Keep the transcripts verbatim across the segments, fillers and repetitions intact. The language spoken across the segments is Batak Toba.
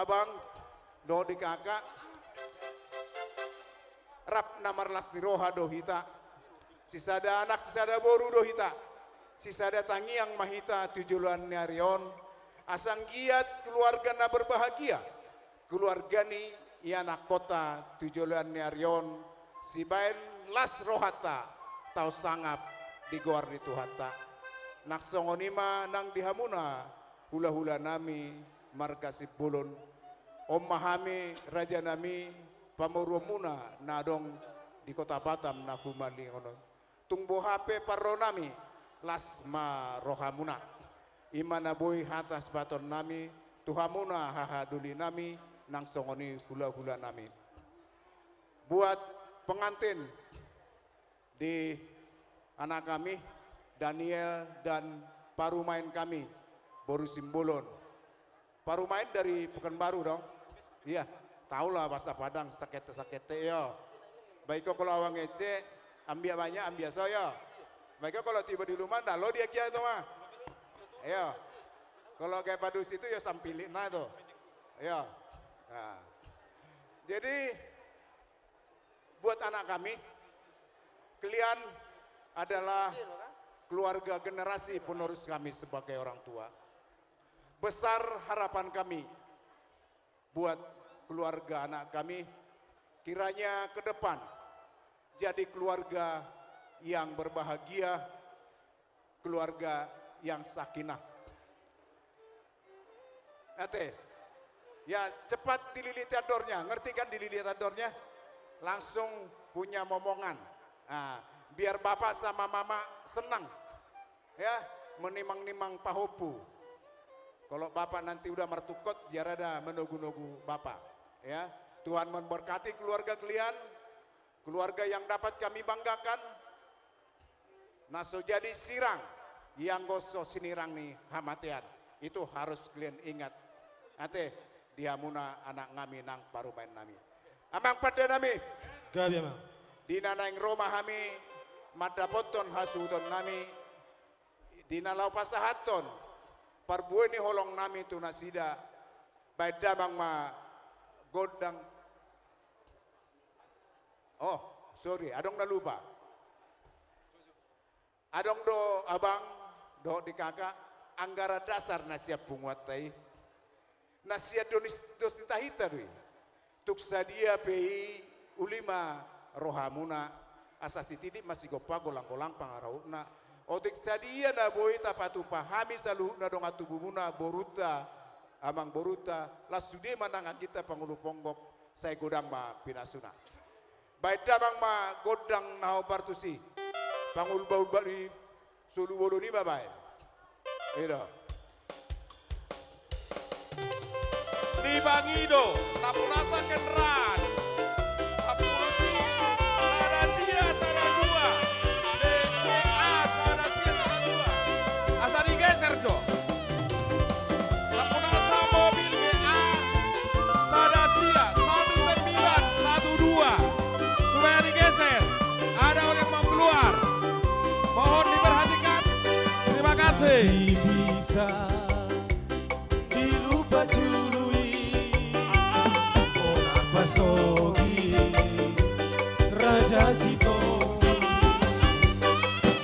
Abang dohot di kakak, rap na marlas ni roha do hita. Sisada anak, sisada boru do hita. Sisada tangiang ma hita tu joloan ni ari on. Asa anggiat keluarga na berbahagia, keluarga ni ianakhonta tu joloan ni ari on, sibaen las rohanta taon sangap di goar ni Tuhanta. Nang songon i ma nang di hamuna hulahula nami marga Simbolon. On ma hami raja nami, pamoruonmuna na adong di kota Batam na humalingon on. Tung boha pe parro nami, las ma rohamuna. I ma na boi hata sipasahaton nami tu hamuna haha doli nami, nang songon i hulahula nami. Buat pengantin di anak kami, Daniel dan parumaen kami, boru Simbolon. Parumaen dari Pekanbaru dong. Iya, tahu lah bahasa Padang, sakete-sakete, yo. Baik kok kalau awang ece, ambia banyak, ambia so, yo. Baik kok kalau tiba di rumah, nda lo dia kia itu mah. Yo. Kalau kayak padus itu, ya sampilik nah itu. Yo. Nah. Jadi, buat anak kami, kalian adalah keluarga generasi penerus kami sebagai orang tua. Besar harapan kami buat keluarga anak kami, kiranya ke depan jadi keluarga yang berbahagia, keluarga yang sakinah. Ate, ya cepat dililit andornya, ngerti kan dililit andornya? Langsung punya momongan. Nah, biar bapak sama mama senang. Ya, menimang-nimang pahompu. Kalau bapak nanti udah martungkot, biar ada menogu-nogu bapak. Ya, Tuhan memberkati keluarga kalian, keluarga yang dapat kami banggakan. Na so jadi sirang, ianggo so sinirang ni hamatean. Itu harus kalian ingat. Ate, di hamuna anak nami nang parumaen nami. Amang pande nami. Gabe, Amang. Di na naeng ro ma hami mandapothon hasuhuton nami, di na laho pasahathon parbue ni holong nami tu nasida, baen damang ma gondang. Oh, sorry, adong na lupa. Adong do abang dohot di kakak, anggaran dasar na sian punguanta i, na sian dos ni tahinta do i. Tung sadia pe i, uli ma rohamuna, asa sititi ma sigompa, golang-golang pangarahutna. Otik sadia na boi tapatupa hami saluhutna dongan tubumuna, borunta, amang borunta, laos sude ma nang angginta pangulu ponggok, sai godang ma pinasuna. Baen damang ma gondang na hombar tusi. Pangulba-ulba ni solu bolon i ma baen. I do. Dipangido, Napunasa Kenran. Napunasi, sada sia, sada dua. D P A, sada sia, sada dua. Asa digeser jo. Napunasa mobil B A sada sia, satu sembilan satu dua. Supaya digeser. Ada orang mau keluar. Mohon diperhatikan. Terima kasih. Bisa dilupa jului. Bona pasogi Raja Sito.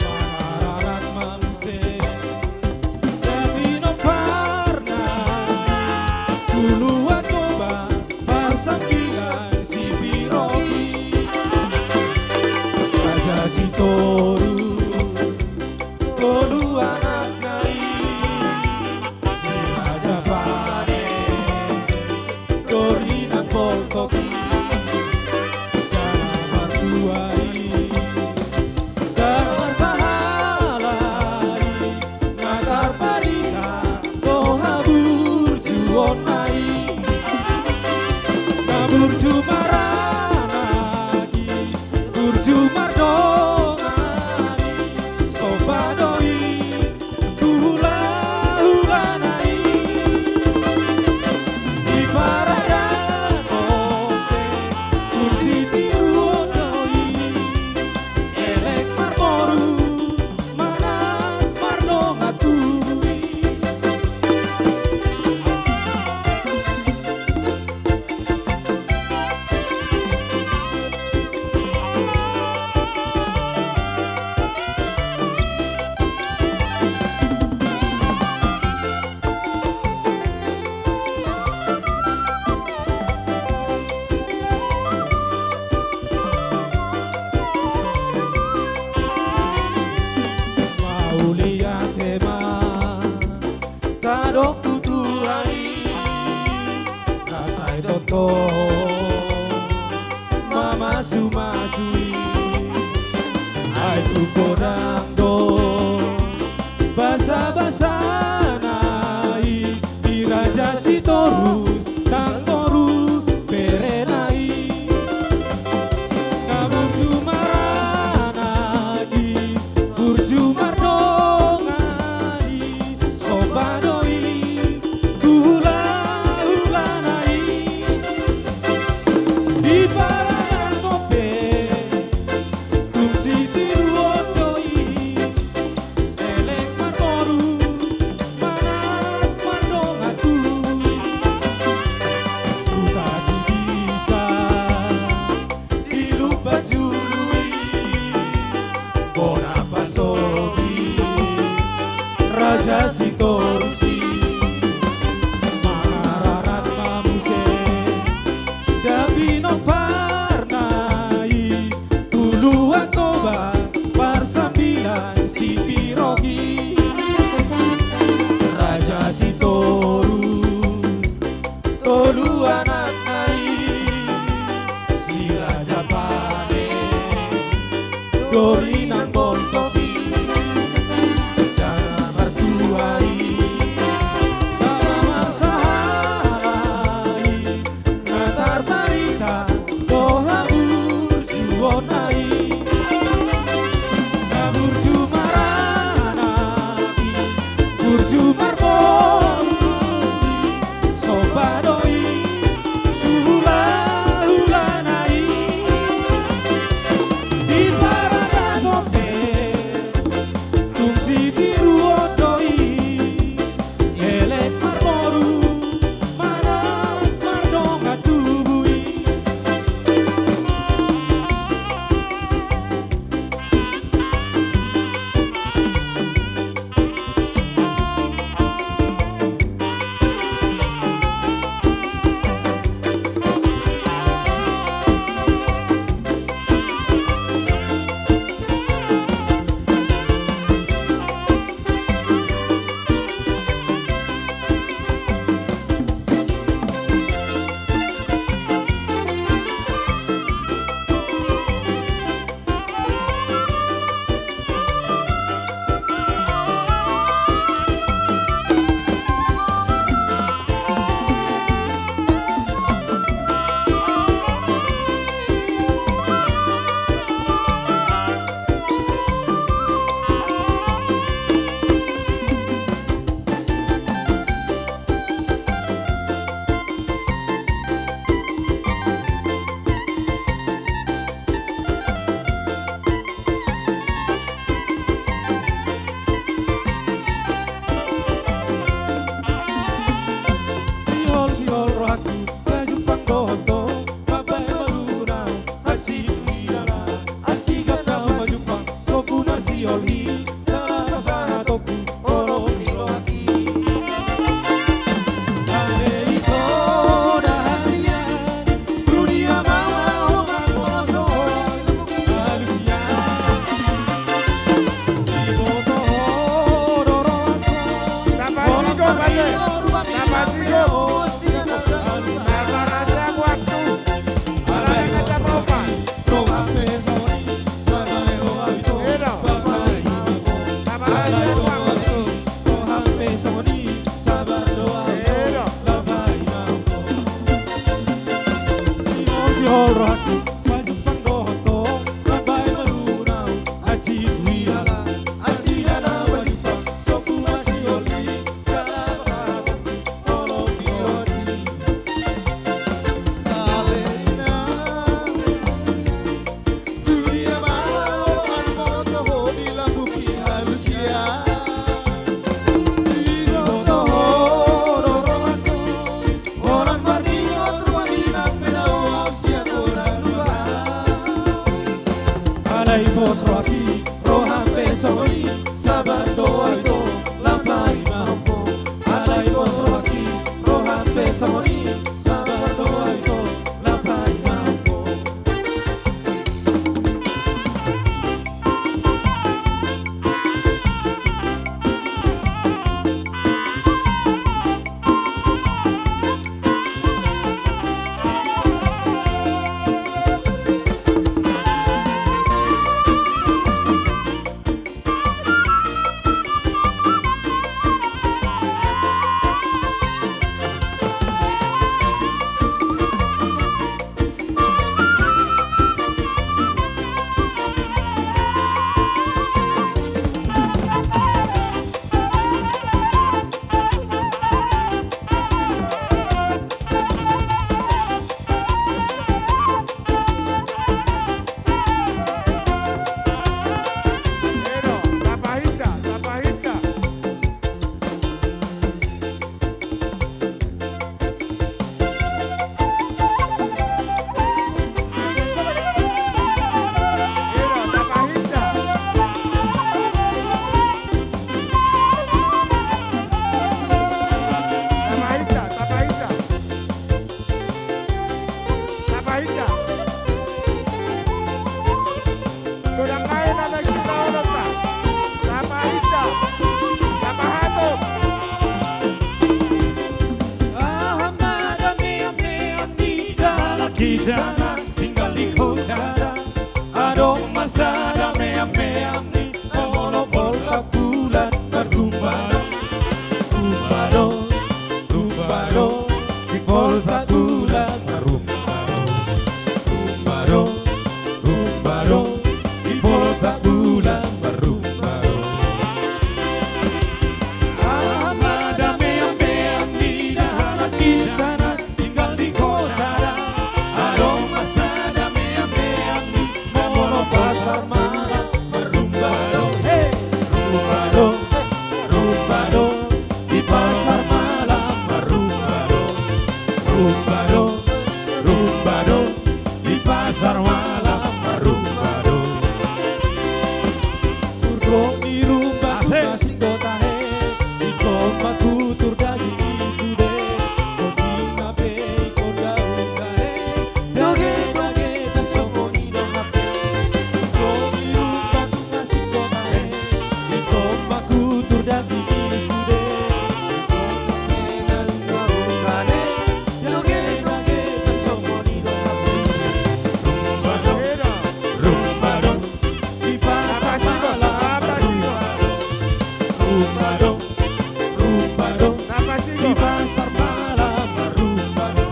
Mangararat muse. Jadi nomparna tulua Toba, parsambilan si Piroki. Raja Sitoru, tolu anakna i. Dok tu Tuhan i, na sai tongtong mamasumasu i. Ai tung godang do basabasana i, di Raja Sitorus nang boru berena i. Na burju maranak i, burju mardongan i, somba do i tu hulahulana i. Di paradaton pe tung sitiruon do i, leleng marboru, manat mardongan tu Huta Sibisa, di Lumban Julu i, bona pasogi Raja Sitorus i. Mangararat ma muse da pinomparna i, tu luat Toba parsambilan Sipirogi. Raja Sitorus tolu anakna i, si Raja Pane, Dori nang Bontok i, jala martua i, na marsahara i, na tarbarita do haburjuonna i. Na burju maranak i, burju marboru i, somba do i tu hulahulana i. Di paradaton Hita na tinggal di kota da, adong ma sada meam-meam ni, molo bolhak bulan marrumba do. Rumba do, rumba do, di bolhak bulan marrumba do. Rumba do, rumba do, di bolhak bulan marrumba do. Aha ma da meam-meam ni dahalak hita na tinggal di kota da, adong ma sada meam-meam ni, molo pasar malam marrumba do. He! Rumba do, rumba do, di pasar malam marrumba do. Rumba do, rumba do, di pasar malam marrumba do. Turgong ni rumba tu na singkop tahe, ingkon ma tutur daging i sude. Bonding na pe ingkon daun gae, dage-dage pe songon i do hape. Turgong ni rumba tu na singkop tahe, ingkon ma tutur daging i sude. Ingkon ma tutur daging i sude. Rumba do, rumba do, di pasar malam marrumba do. Rumba do, rumba do, di pasar malam marrumba do.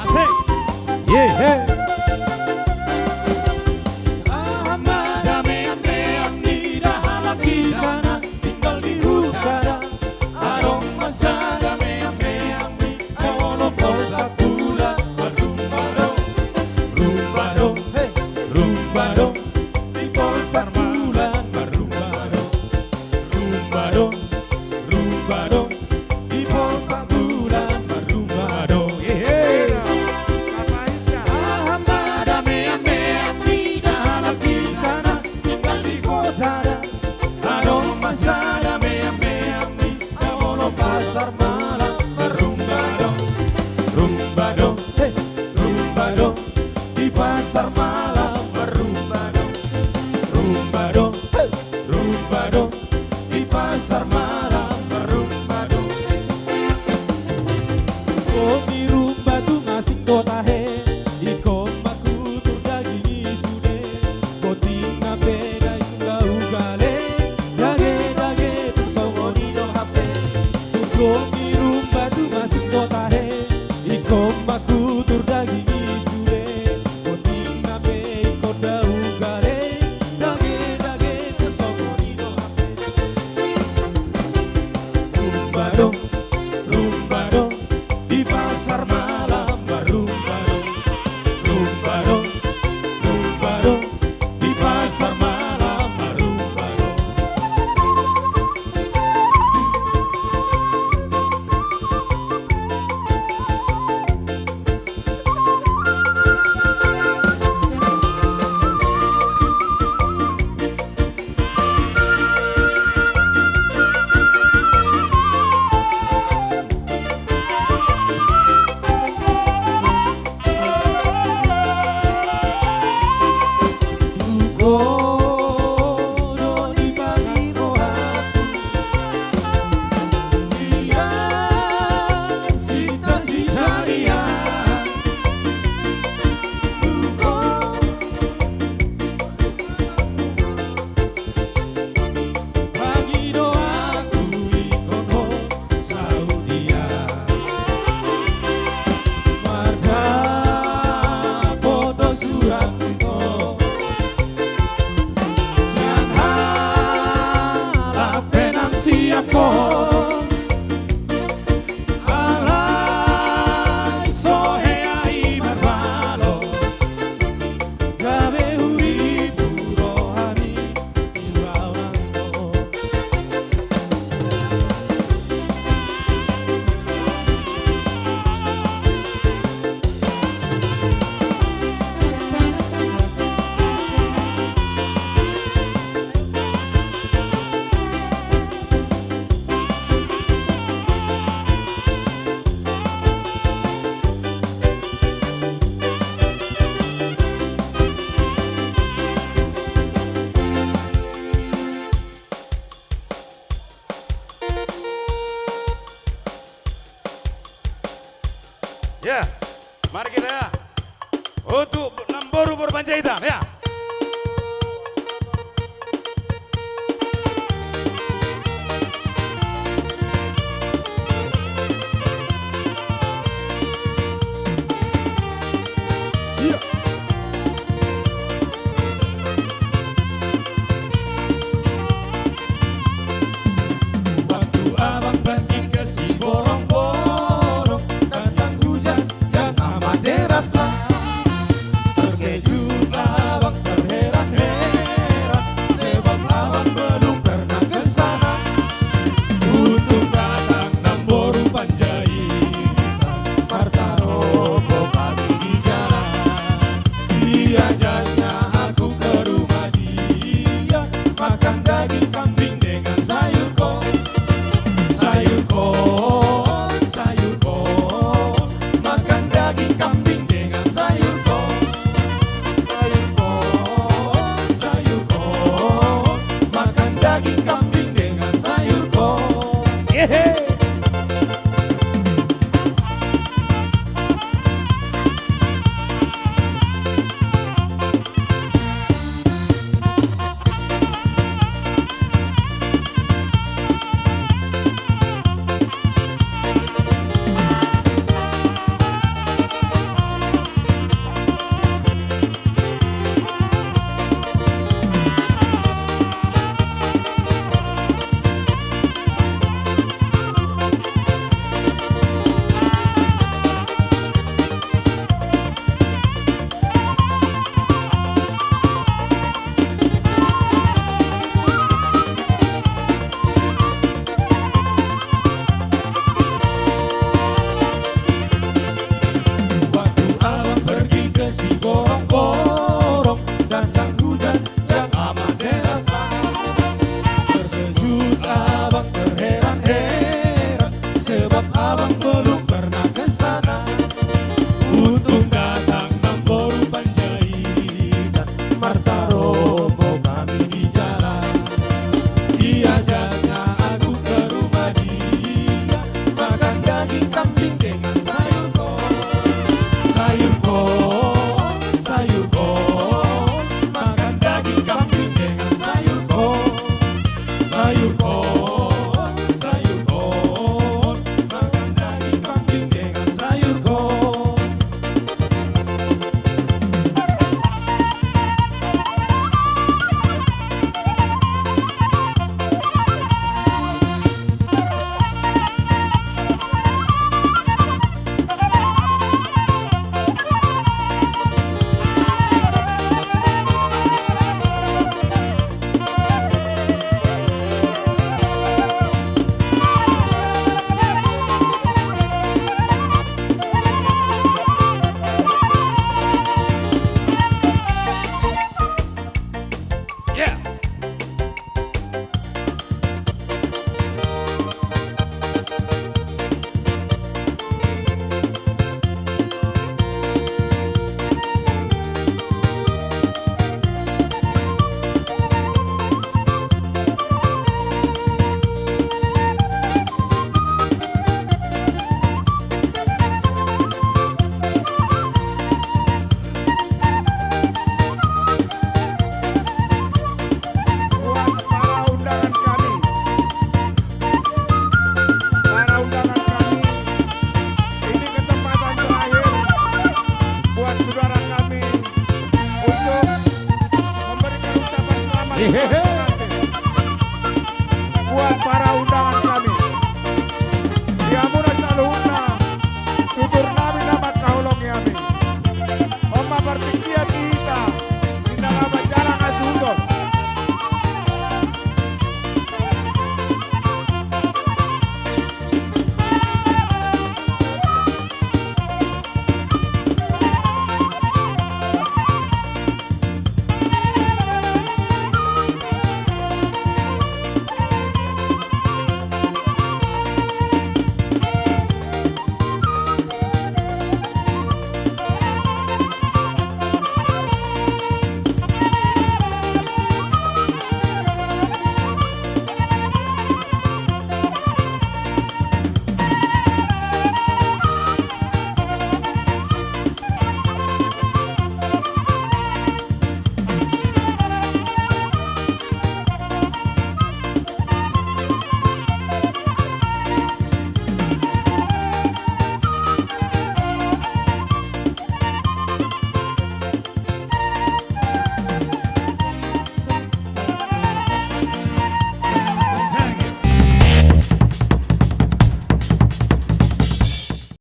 Asik. Ye, he. Aha ma da meam-meam ni dahalak hita na tinggal di huta da, adong ma sada meam-meam ni, molo bolhak bulan marrumba do. Rumba do, he, rumba do, di bolhak bulan marrumba do. Rumba do, rumba do, di bolhak bulan marrumba do. Ehe. Aha ma da meam-meam ni dahalak hita na tinggal di kota da, adong ma sada meam-meam ni, molo pasar malam marrumba do. Rumba do, he, rumba do, di pasar malam marrumba do. Rumba do, he, rumba do, di pasar malam marrumba do. Turgong ni rumba tu na singkop tahe, ingkon ma tutur daging i sude. Bonding na pe ingkon daun gae, dage-dage pe songon i do hape. Turgong ni rumba tu na singkop tahe, ingkon ma tutur daging i sude. Bonding na pe ingkon daun gae, dage-dage pe songon i do hape. Ya, mari kita ya. Untuk namboru boru Panjaitan ya.